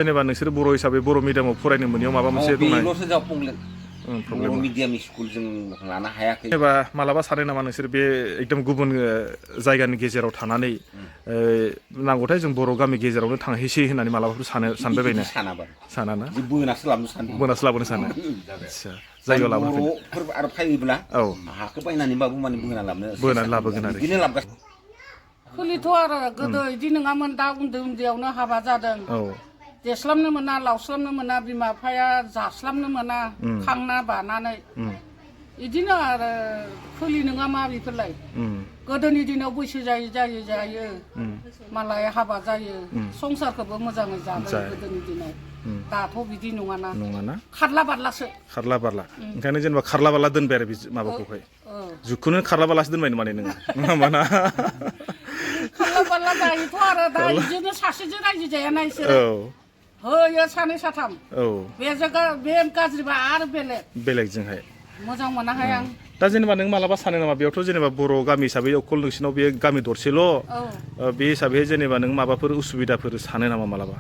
जेनेबा नोंसोर बर' हिसाबै बर' मिडियामाव फरायनो मोनैयाव माबा मोनसे दं नामा? बेल'सो जा प्रब्लेम। बर' मिडियाम स्कुल जों लानो हायाखै। जेनेबा मालाबा सानो नामा नोंसोर बे एकदम गुबुन जायगानि गेजेराव थानानै नांगौथाय जों बर' गामि गेजेरावनो थांहैसै होननानै मालाबाफोर सानबाय बायनो? सानाना? बोनासो लाबोनो सानो। बोनासो लाबोनो सानो। आदसा जायगायाव लाबोनो फैनो। बर'फोर आरो फैयोब्ला हाखौ बायनानैबाबो माने बोनानै लाबोगोन आरो बिदिनो लाबोगासिनो। खुलिथ' आरो गोदो इदि नङामोन, दा उन्दै उन्दैयावनो हाबा जादों। देस्लाबनो मोना, लावस्लाबनो मोना, बिमा बिफाया जास्लाबनो मोना, खांना बानानै। इदिनो आरो खुलि नङा मा बेफोरलाय। गोदोनि दिनाव बैसो जायो मालाय हाबा जायो, संसारखौबो मोजाङै जादों गोदोनि दिनाव। दाथ' बिदि नङाना? खारला बारलासो। खारला बारला। ओंखायनो जेनेबा खारला बारला दोनबाय आरो माबाखौहाय। जुगखौनो खारला बारलासो दोनबाय माने नोङो। नङा होमबा ना? खारला बारला दायोथ' आरो दा इदिनो सासेजों रायजो जायाना इसोरो। होयो सानै साथाम। बे गाज्रिबा आरो बेलेगजोंहाय मोजां मोनाहाय आं। दा जेनेबा नों मालाबा सानो नामा बेयावथ' जेनेबा बर' गामि हिसाबै अकल नोंसिनाव बे गामि दरसेल', बे हिसाबै जेनेबा नों माबाफोर उसुबिदाफोर सानो नामा मालाबा?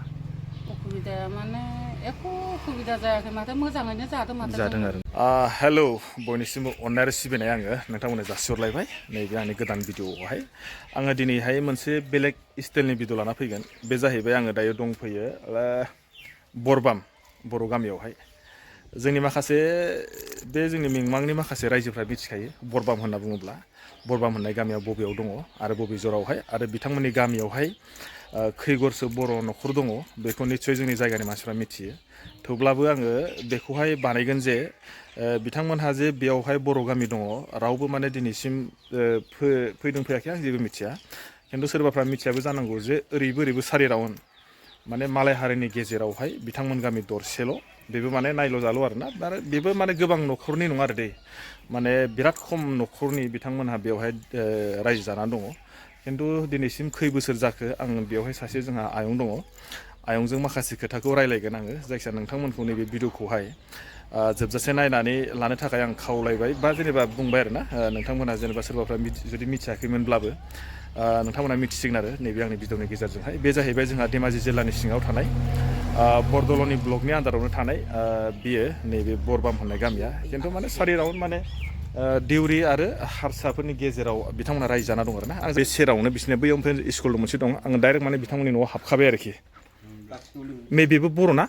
उसुबिदाया माने एख' उसुबिदा जायाखै माथो, मोजाङैनो जादों माथो। जादों आरो। हेलौ, बयनिसिमबो अननाय आरो सिबिनाय आङो नोंथांमोननो जासिहरलायबाय नैबे आंनि गोदान भिडिअ'आवहाय। आङो दिनैहाय मोनसे बेलेग स्टाइलनि भिडिअ लाना फैगोन। बे जाहैबाय आङो दायो दंफैयो बरबाम बर' गामियावहाय। जोंनि माखासे बे जोंनि मिमांनि माखासे रायजोफ्रा मिथिखायो बरबाम होनना बुङोब्ला बरबाम होननाय गामिया बबेयाव दङ आरो बबे जरावहाय, आरो बिथांमोननि गामियावहाय खैगरसो बर' न'खर दङ बेखौ निस्सय जोंनि जायगानि मानसिफ्रा मिथियो। थेवब्लाबो आङो बेखौहाय बानायगोन जे बिथांमोनहा जे बेयावहाय बर' गामि दङ, रावबो माने दिनैसिम फैदों फैयाखै आं जेबो मिथिया, खिन्थु सोरबाफ्रा मिथियाबो जानांगौ जे ओरैबो सारि राउन्ड माने मालाय हारिनि गेजेरावहाय बिथांमोन गामि दरसेल', बेबो माने नायल' जाल' आरोना, आरो बेबो माने गोबां न'खरनि नङा आरो दै, माने बिराद खम न'खरनि बिथांमोनहा बेवहाय रायजो जानानै दङ। खिन्थु दिनैसिम खै बोसोर जाखो आं बेवहाय सासे जोंहा आयं दङ, आयंजों माखासे खोथाखौ रायलायगोन आङो। जायखिजाया नोंथांमोनखौ नैबे भिडिअखौहाय जोबजासे नायनानै लानो थाखाय आं खावलायबाय, बा जेनेबा बुंबाय आरोना, नोंथांमोनहा जेनेबा सोरबाफ्रा जुदि मिथियाखैमोनब्लाबो नोंथांमोना मिथिसिगोन आरो नैबे आंनि भिडिअनि गेजेरजोंहाय। बे जाहैबाय जोंहा धेमाजि जिल्लानि सिङाव थानाय बरदल'नि ब्लकनि आन्दारावनो थानाय बियो नैबे बरबाम होननाय गामिया। खिन्थु माने सारि राउन्ड माने देउरि आरो हारसाफोरनि गेजेराव बिथांमोना रायजो जाना दं आरोना। आं बे सेरावनो बिसिना बैयाव ओमफ्राय स्कुल मोनसे दं, आङो डाइरेक्ट माने बिथांमोननि न'आव हाबखाबाय आरोखि। बेबो बर' ना?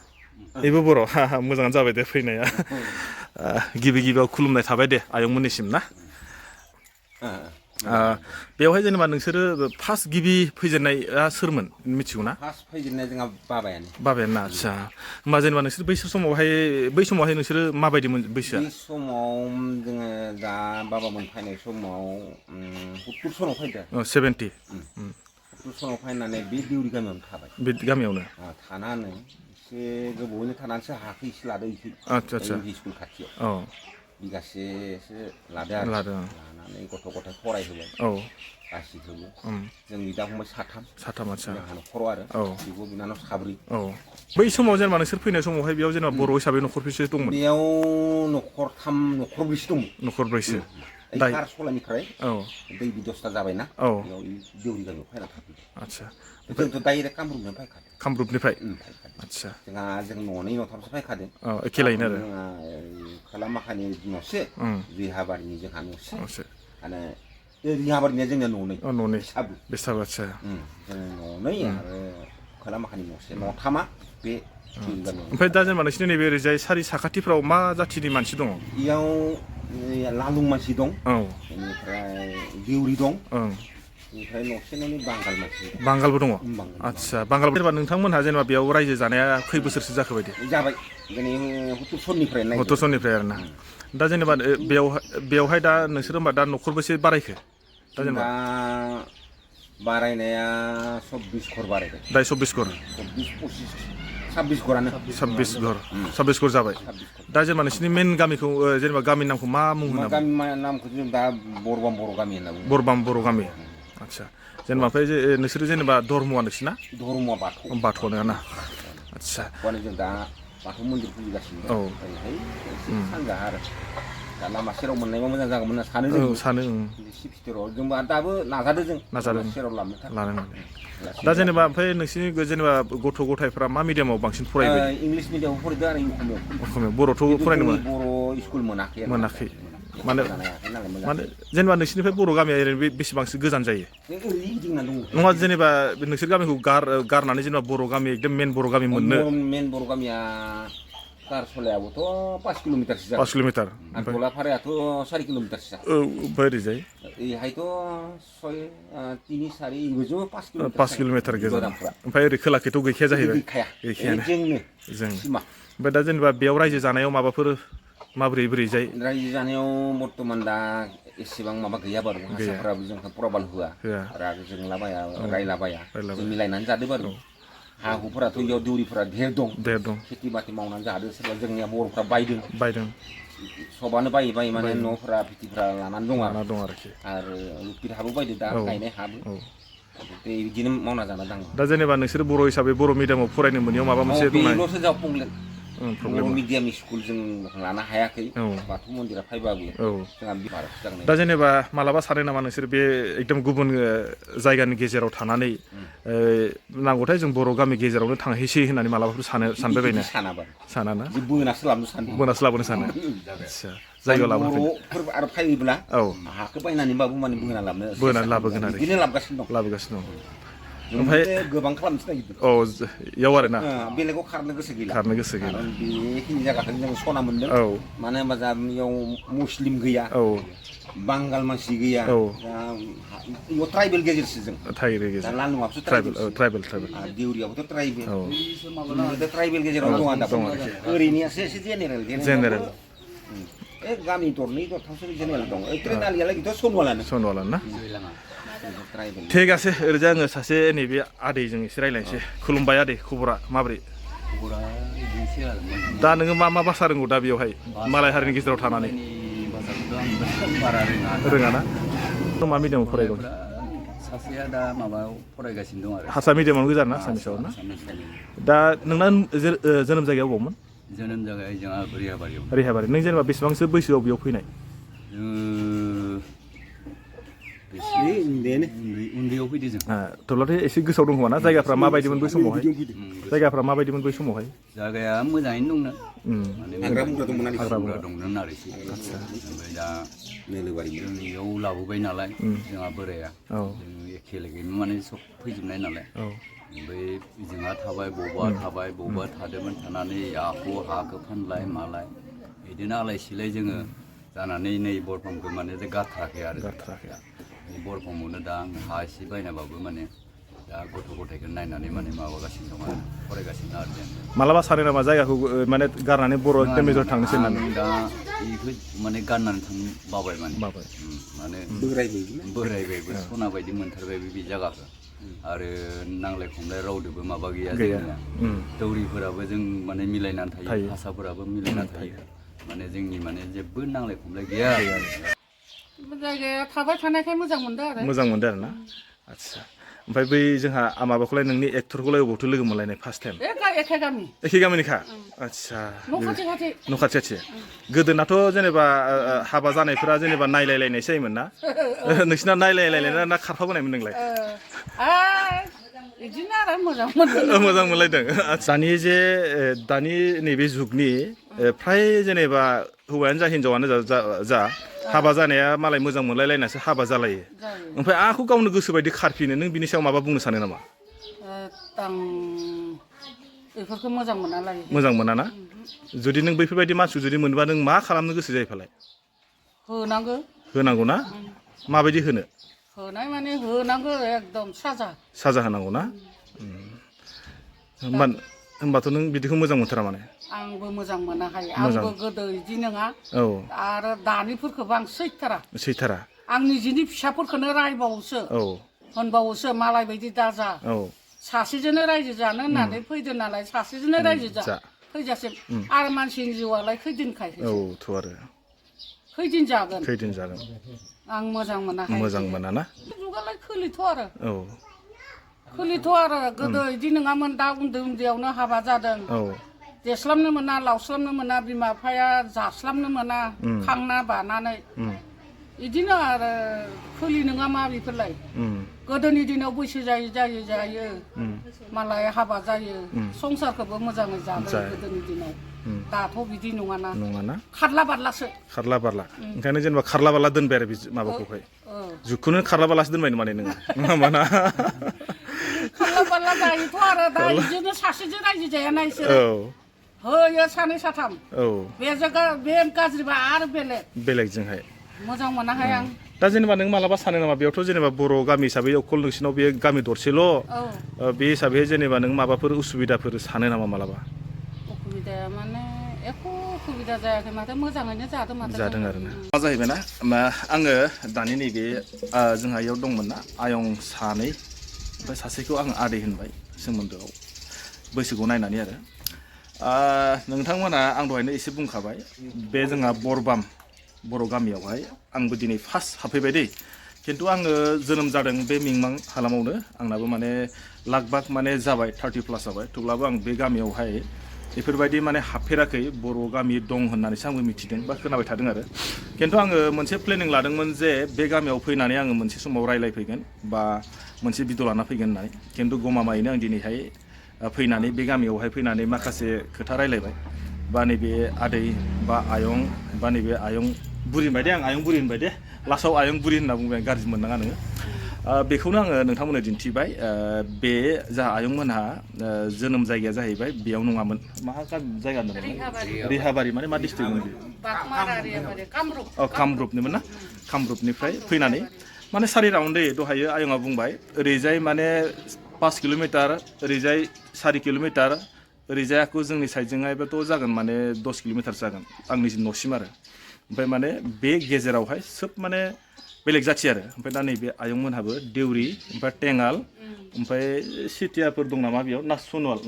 बेबो बर'। मोजाङानो जाबाय दे फैनाया। गिबियाव खुलुमनाय थाबाय दे आयंमोननिसिम ना। बेवहाय जेनेबा नोंसोरो फार्स्ट गिबि फैजेननाया सोरमोन मिथिगौ ना? फार्स्ट फैजेननाया जोंहा बाबायानो ना। आदसा, होमबा जेनेबा नोंसोर बै समावहाय नोंसोरो माबायदिमोन बैसोआ? बे समाव जोङो दा बाबामोन फैनाय समाव 70 सनाव फैदों। 70 70 सनाव फैनानै बे देउरि गामियावनो थाबाय। बे गामियावनो थानानै एसे गोबावैनो थानानैसो हाखौ एसे लादो आदसा इउ स्कुल खाथियाव बिगासेसो लादो आरो लानानै गथ' गथाय फरायहोबाय गासिखौबो। जों बिदा फंबाय साथाम आदसा जोंहा न'खराव आरो बिब' बिनानाव साब्रै। बै समाव जेनेबा नोंसोर फैनाय समावहाय बेयाव जेनेबा बर' हिसाबै न'खरबेसे दंमोन? बेयाव न'खरब्रैसो दंमोन। न'खरब्रैसो। कार सलानिफ्राय दै बिदस्था जाबायना, बेयाव देउरि गामियाव फैना थाफैदों। आदसा, जोंथ' डाइरेक्ट कामरुपनिफ्राय फैखादों। कामरुपनिफ्राय? आदसा, जों न'नै न'थामसो फैखादों। एखेलायैनो आरो खोलामाखानि न'से, रिहाबारिनि जोंहा न'से, आरो रिहाबारिनिया जोंनिया न'नै बेसाबो। आदसा, जों न'नै आरो खोलामाखानि न'से, न'थामा बे देउरि गामियाव। ओमफ्राय दा जेनेबा नोंसिनि नैबे ओरैजाय सारि साखाथिफ्राव मा जाथिनि मानसि दङ? इयाव लालुं मानसि दं, बेनिफ्राय देउरि दं, ओमफ्राय न'से न'नै बांगाल मानसि दं। बांगालबो दङ? आदसा, बांगाल जेनेबा नोंथांमोनहा जेनेबा बेयाव रायजो जानाया खै बोसोरसो जाखो बायदि? जाबाय दिनै 70 सननिफ्राय नायदो। 70 सननिफ्राय आरोना। दा जेनेबा बेवहाय दा नोंसोर होमबा दा न'खरबेसे बारायखो? दा बारायनाया 24 घर बारायबाय। दा 24 घर? 26 घरानो। 26 घर जाबाय। दा जेनेबा नोंसिनि मेन गामिखौ जेनेबा गामिनि नामखौ मा मुं होनो? गामिनि नामखौ जों दा बरबाम बर' गामि होनना बुङो। बरबाम बर' गामि। आदसा, जेनेबा ओमफ्राय नोंसोरो जेनेबा धर्मआ नोंसिना? धर्मआ बाथौ। बाथौआनो ना? आदसा, जों दा बाथौ मन्दिर फुजिगासिनो दं। ओरैहाय एसे सानजाहा आरो दा लामा सेराव मोननायबा मोजां जागौमोन होनना सानो जों। एसे भितराव जोंबो दाबो नाजादों जों लामा सेराव लानो थाखाय। दा जेनेबा ओमफ्राय नोंसिनि जेनेबा गथ' गथायफ्रा मा मिडियामाव बांसिन फरायबाय इंलिस मिडियामाव फरायदों आरो असमिया बर'थ' फरायनो बर' स्कुल मोनाखै माने जेनेबा नोंसिनिफ्राय बर' गामिया ओरैनो बेसेबांसो गोजान जायो नङा जेनेबा नोंसोर गामिखौ गारनानै जेनेबा बर' गामि एकदम मेन बर' गामि मोननो मेन बर' गामिया कारसलायाबोथ' 5 किल'मिटारसो जागोन 5 किल'मिटार आरो गलाफारायाथ' 4 किल'मिटारसो जागोन ओमफ्राय ओरैजाय ओरैहायथ' 3 4 इबोजों 5 किल'मिटार गोजान ओमफ्राय ओरै खोलाखैथ' गैखाया जाहैबाय गैखायानो जों ओमफ्राय दा जेनेबा बेयाव रायजो जानायाव माबाफोर माबोरै जाय रायजो जानायाव बर्तमान दा एसेबां माबा गैया बारु हारसाफोराबो जोंखौ प्रबाल होआ आरो जोंलाबाया रायलाबाया जों मिलायनानै जादों बारु हा हुफोराथ' इयाव दौरिफोरा धेर दं खेथि बाथि मावनानै जादों सोरबा जोंनिया बर'फ्रा बायदों सबानो बायै माने न'फोरा भिटिफ्रा लानानै दं आरोखि आरो लुखिर हाबो बायदो दा गायनाय हाबो बिदिनो मावना जाना दं दा जेनेबा नोंसोर बर' हिसाबै बर' मिडियामाव फरायनो मोनैयाव माबा मोनसे बेल'सो जा प्रब्लेम बर' मिडियाम स्कुल जों लानो हायाखै बाथौ मन्दिरा फायबाबो जोंहा बिमारासो जागोन दा जेनेबा मालाबा सानो नामा नोंसोर बे एकदम गुबुन जायगानि गेजेराव थानानै नांगौथाय जों बर' गामि गेजेरावनो थांहैसै होननानै मालाबाफोर सानबाय बायना सानाना बोनासो लाबोनो सानो आदसा जायगायाव बर'फोर आरो फायोब्ला हाखौ बायनानैबाबो माने बोनानै लाबोगोन आरो बिदिनो लाबोगासिनो दं ओमफ्राय गोबां खालामनो नागिरदों इयाव आरोना बेलेगाव खारनो गोसो गैला बेखिनि जायगाखौ जों सना मोनदों मानो होनबा जोंहा बेयाव मुस्लिम गैया बांगाल मानसि गैया इयाव ट्राइबेल गेजेरसो जों लालुङाबोथ' ट्राइबेल देउरियाबोथ' ट्राइबेल गेजेराव दङ ओरैनियासो एसे जेनेरेल गामि दरनै दरथामसो जेनेरेल दं ट्रेनालियालाय बेथ' सनवालानो ना ঠিক আছে ओरैजा आङो सासे नैबे आदैजों एसे रायज्लायनोसै खुलुमबाय आदै खबरा माब्रै दा नोङो मा भाषा रोंगौ दा बेयावहाय मालाय हारिनि गेजेराव थानानै रोङा ना मा मिडियामाव फरायदों सासेया दा माबायाव फरायगासिनो दं आरो हारसा मिडियामावनो गोजान ना आसामिसाव ना दा नोंना जोनोम जायगाया बबावमोन जोनोम जायगाया जोंहा रिहाबारि नों जेनेबा बेसेबांसो बैसोआव बेयाव फैनाय उन्दैयाव फैदों जों थेवब्लाथाय एसे गोसोआव दं खोमा ना जायगाफ्रा माबायदिमोन बै समावहाय जायगाया मोजाङैनो दंना हाग्रा बंग्रा दंमोन आरो एसे ओमफ्राय दा जोंनियाव लाबोबाय नालाय जोंहा बोराया जों एखे लोगोनो माने सब फैजोबनाय नालाय ओमफ्राय जोंहा थाबाय बबावबा थादोंमोन थानानै हाखौ फानलाय मालाय बिदिनो आलाय सिलाय जोङो जानानै नै बरफमखौ माने गारथाराखै आरो बरफमावनो दा आं हा एसे बायनाबाबो माने दा गथ' गथायखौ नायनानै माने माबागासिनो दं आरो फरायगासिनो आरो जों मालाबा सानो नामा जायगाखौ माने गारनानै बर' गामिजों थांनोसै होननानै दा बेखौ माने गारनानै थांनो बाबाय माने बोरायबायबो सना बायदि मोनथारबाय बे जायगाखौ आरो नांलाय खमलाय रावदोबो माबा गैया जोंनिया दौरिफोराबो जों माने मिलायनानै थायो भाषाफोराबो मिलायनानै थायो माने जोंनि माने जेबो नांलाय खमलाय गैया जायगाया थाबाय थानायखाय मोजां मोनदों आरो ना आदसा ओमफ्राय बै जोंहा माबाखौलाय नोंनि एक्टरखौलाय अबावथो लोगो मोनलायनाय फार्स्ट टाइम एखे गामिनिखा आदसा न' खाथि गोदोनाथ' जेनेबा हाबा जानायफोरा जेनेबा नायलायलायनायसो जायोमोन ना नोंसिना नायलायलायनाय ना खारफाबोनायमोन नोंलाय बिदिनो आरो मोजां मोनलायदों दानि नैबे जुगनि फ्राय जेनेबा हौवायानो जा हिनजावानो जा हाबा जानाया मालाय मोजां मोनलायलायनासो हाबा जालायो ओमफ्राय आंखौ गावनो गोसो बायदि खारफिनो नों बिनि सायाव माबा बुंनो सानो नामा आं बेफोरखौ मोजां मोना ना जुदि नों बैफोरबायदि मानसि जुदि मोनबा नों मा खालामनो गोसो जायो फालाय होनांगौ ना माबायदि होनाय माने होनांगौ एकदम साजा होनांगौ ना होमबाथ' नों बिदिखौ मोजां मोनथारा माने आंबो मोजां मोनाहाय आंबो गोदो बिदि नङा आरो दानिफोरखौबो आं सैथारा आं निजिनि फिसाफोरखौनो रायबावोसो होनबावोसो मालाय बायदि दाजा सासेजोंनो रायजो जानो होननानै फैदो नालाय सासेजोंनो रायजो जा फैजासिम आरो मानसिनि जिउआलाय खैदिन जागोन आं मोजां मोनाना जुगालाय खोलिथ' आरो गोदो बिदि नङामोन दा उन्दैयावनो हाबा जादों देस्लाबनो मोना लावस्लाबनो मोना बिमा बिफाया जास्लाबनो मोना खांना बानानै इदिनो आरो खोलि नङा मा बेफोरलाय गोदोनि दिनाव बैसो जायो मालाय हाबा जायो संसारखौबो मोजाङै जादों गोदोनि दिनाव दाथ' बिदि नङाना खारला बारलासो खारला बारला ओंखायनो जेनेबा खारला बारला दोनबाय आरो माबाखौहाय जुगखौनो खारला बारलासो दोनबाय माने नोङो माना खारला बारला जायोथ' आरो दा बिदिनो सासेजों रायजो जायाना इसोरो होयो सानै साथाम बे गाज्रिबा आरो बेलेगजोंहाय मोजां मोनाहाय आं दा जेनेबा नों मालाबा सानो नामा बेयावथ' जेनेबा बर' गामि हिसाबै अकल नोंसिनाव बे गामि दरसेल' बे हिसाबै जेनेबा नों माबाफोर उसुबिदाफोर सानो नामा मालाबा उसुबिदाया माने एख' उसुबिदा जायाखै माथो मोजाङैनो जादों आरो ना मा जाहैबाय ना आङो दानि नैबे जोंहा इयाव दंमोन ना आयं सानै ओमफ्राय सासेखौ आं आदै होनबाय सोमोन्दोआव बैसोखौ नायनानै आरो नोंथांमोना आं दहायनो एसे बुंखाबाय बे जोंहा बरबाम बर' गामियावहाय आंबो दिनै फार्स्ट हाबफैबाय दै खिन्थु आङो जोनोम जादों बे मिंमां हालामावनो आंनाबो माने लाग माने जाबाय 30+ जाबाय थेवब्लाबो आं बे गामियावहाय बेफोरबायदि माने हाबफेराखै बर' गामि दं होननानैसो आंबो मिथिदों बा खोनाबाय थादों आरो खिन्थु आङो मोनसे प्लेनिं लादोंमोन जे बे गामियाव फैनानै आङो मोनसे समाव रायलायफैगोन बा मोनसे भिडिअ लाना फैगोन होननानै खिन्थु गमामायैनो आं दिनैहाय फैनानै बे गामियावहाय फैनानै माखासे खोथा रायलायबाय बा नैबे आदै बा आयं बा नैबे आयं बुरि होनबाय दे आं आयं बुरि होनबाय दे लास्टआव आयं बुरि होनना बुंबाय आं गाज्रि मोननाङा नोङो बेखौनो आङो नोंथांमोननो दिन्थिबाय बे जा आयंमोनहा जोनोम जायगाया जाहैबाय बेयाव नङामोन मा जायगा होनदोंमोन रिहाबारि माने मा डिस्ट्रिक्टमोन बे कामरुपनिमोन ना कामरुपनिफ्राय फैनानै माने सारि राउन्डै दहायो आयंआ बुंबाय ओरैजाय माने 5 किल'मिटार ओरैजाय 4 किल'मिटार ओरैजायखौ जोंनि साइडजोंहायबोथ' जागोन माने 10 किल'मिटार जागोन आंनि न'सिम आरो ओमफ्राय माने बे गेजेरावहाय सोब माने बेलेग जाथि आरो ओमफ्राय दा नैबे आयंमोनहाबो देउरि ओमफ्राय टेङाल ओमफ्राय सिटियाफोर दं नामा बेयाव ना सनवाल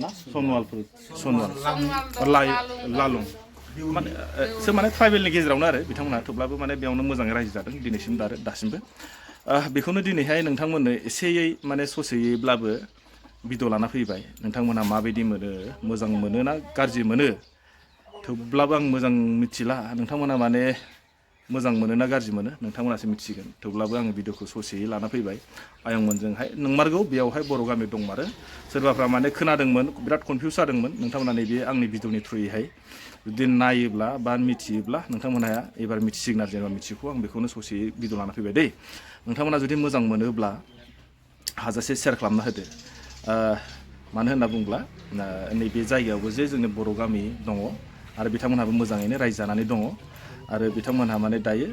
लालुं माने सोब माने ट्राइबेलनि गेजेरावनो आरो बिथांमोनहा थेवब्लाबो माने बेयावनो मोजाङै रायजो जादों दिनैसिम दासिमबो बेखौनो दिनैहाय नोंथांमोननो एसेयै माने ससेयैब्लाबो भिडिअ लाना फैबाय नोंथांमोनहा माबायदि मोनो मोजां मोनो ना गाज्रि मोनो थेवब्लाबो आं मोजां मिथिला नोंथांमोना माने मोजां मोनो ना गाज्रि मोनो नोंथांमोनासो मिथिगोन थेवब्लाबो आङो भिडिअखौ ससेयै लाना फैबाय आयंमोनजोंहाय नंमारगौ बेयावहाय बर' गामि दंमारो सोरबाफ्रा माने खोनादोंमोन बिराद कनफिउस जादोंमोन नोंथांमोना नैबे आंनि भिडिअनि थ्रुयैहाय जुदि नायोब्ला बा मिथियोब्ला नोंथांमोनहा एबार मिथिसिगोन आरो जेनेबा मिथिखौ आं बेखौनो ससेयै भिडिअ लाना फैबाय दै नोंथांमोना जुदि मोजां मोनोब्ला हाजासे शेयार खालामना होदो मानो होनना बुङोब्ला नैबे जायगायावबो जे जोंनि बर' गामि दङ आरो बिथांमोनहाबो मोजाङैनो रायजो जानानै दङ आरो बिथांमोनहा माने दायो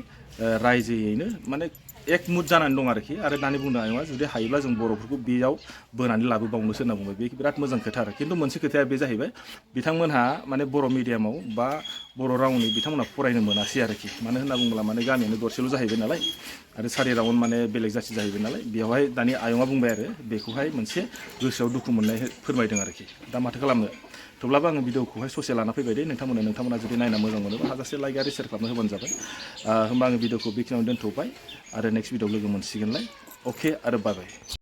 रायजोयैनो माने एकमुट जानानै दं आरोखि आरो दानि बुंदों आयंआ जुदि हायोब्ला जों बर'फोरखौ बेयाव बोनानै लाबोबावनोसो होनना बुंबाय बे बिराद मोजां खोथा आरो खिन्थु मोनसे खोथाया बे जाहैबाय बिथांमोनहा माने बर' मिडियामाव बा बर' रावनि बिथांमोनहा फरायनो मोनासै आरोखि मानो होनना बुङोब्ला माने गामियानो दरसेल' जाहैबाय नालाय आरो सारि राउन्ड माने बेलेग जाथि जाहैबाय नालाय बेवहाय दानि आयंआ बुंबाय आरो बेखौहाय मोनसे गोसोआव दुखु मोननाय फोरमायदों आरोखि दा माथो खालामनो थेवब्लाबो आङो भिडिअखौहाय ससे लाना फैबाय दे नोंथांमोना जुदि नायना मोजां मोनोबा हाजासे लाइक आरो शेयार खालामना होबानो जाबाय होमबा आङो भिडिअखौ बेखिनियावनो दोनथ'बाय आरो नेक्स्ट भिडिअ लोगो मोनसिगोनलाय अके आरो बाय बाय